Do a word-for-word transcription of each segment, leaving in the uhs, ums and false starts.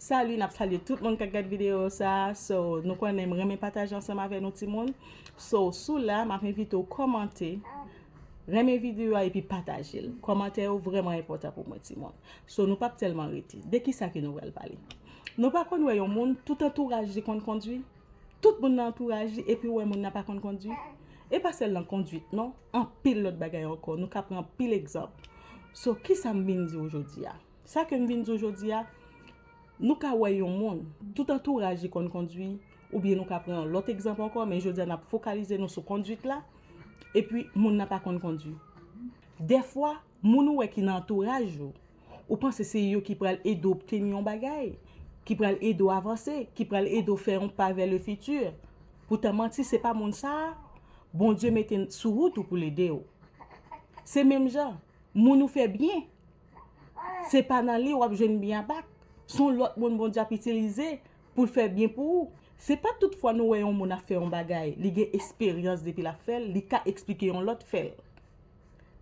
Salut, n ap salye tout moun k ap gade videyo sa. So, nou konnen m renmen pataje ansanm avè nou timoun. So, sou la, m ap envite w kòmante, renmen videyo a epi pataje l. Kòmantè yo vrèman enpòtan pou mwen timoun. So, nou p ap tèlman rete. De kisa ke nou pral pale? Nou pa konn wè yon moun, tout antouraj li konn kondwi? Tout moun nan antouraj li, epi w wè moun nan pa konn kondwi? E pa sèl nan kondwit non, anpil lòt bagay ankò. Nou ka pran anpil egzanp. So, kisa m vin di w jodi a? Sa ke m vin di w jodi a, nou ka wè yon moun, tout antouraj li konn kondwi, oubyen nou ka pran lòt egzanp ankò, men jodi a n ap fokalize nou sou kondwit la, epi moun nan pa konn kondwi. Dèfwa, moun ou wè ki nan antouraj ou, ou panse se yo ki pral ede w obteni yon bagay, ki pral ede w avanse, ki pral ede w fè yon pa vè le fiti. Poutan manti, se pa moun sa a Bondye mete sou wout ou pou l ede w. Se menm jan, moun ou fè byen, se pa nan li w ap jwenn byen a bak. Se yon lòt moun Bondye ap itilize pou l fè byen pou ou. Se pa tout fwa nou wè yon moun ap fè yon bagay, li gen esperyans depi l ap fè l, li ka eksplike yon lòt fè l.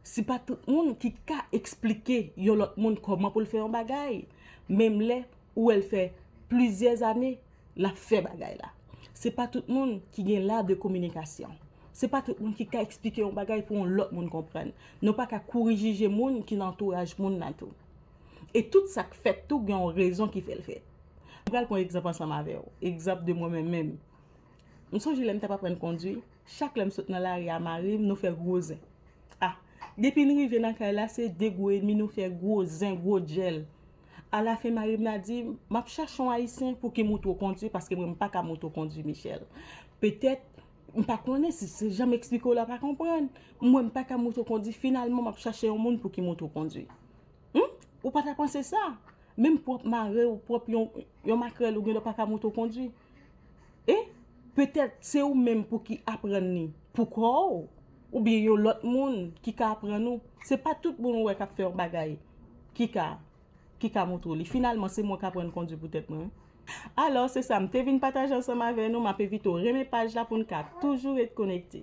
Se pa tout moun ki ka eksplike yon lòt moun kòman pou l fè yon bagay, menm lè ou wè l fè plizyè zane l ap fè bagay la. Se pa tout moun ki gen la de kominikasyon. Se pa tout moun ki ka eksplike yon bagay pou yon lòt moun konprann. Nou pa ka kouri jije moun ki nan antouraj moun nan tou. E tout sa k fèt tou gen yon rezon ki fè l fèt. M pral pran egzanp ansanm avè w. Egzanp de mwen menm menm. M sonje lè m t ap aprann kondwi, chak lè m sot nan lari a mari m, nou fè gwo zen. A, depi n rive nan kay la, se de gwo enmi nou fè gwo zen, gwo djèl. Alafen mari m la di m, m ap chache yon ayisyen pou ki moutre w kondwi, paske mwen m pa ka moutre w kondwi, Michel. Petèt, m pa konnen si se jan m eksplike w la pa konprann. Mwen m pa ka moutre w kondwi, finalman m ap chache yon moun pou ki moutre w kondwi. Hmm? Ou pa ta panse sa? Menm pwòp mari w, pwòp yon, yon makrèl ou gendwa pa ka moutre w kondwi. E petèt se ou menm pou ki aprann li pou kò w, oubyen yon lòt moun ki ka aprann ou. Se pa tout moun ou wè k ap fè yon bagay ki ka, ki ka moutre w li. Finalman, se mwen k aprann kondwi pou tèt mwen wi. Alò, se sa m te vin pataje ansanm avè nou. M ap envite w renmen paj la pou n ka toujou ret konekte.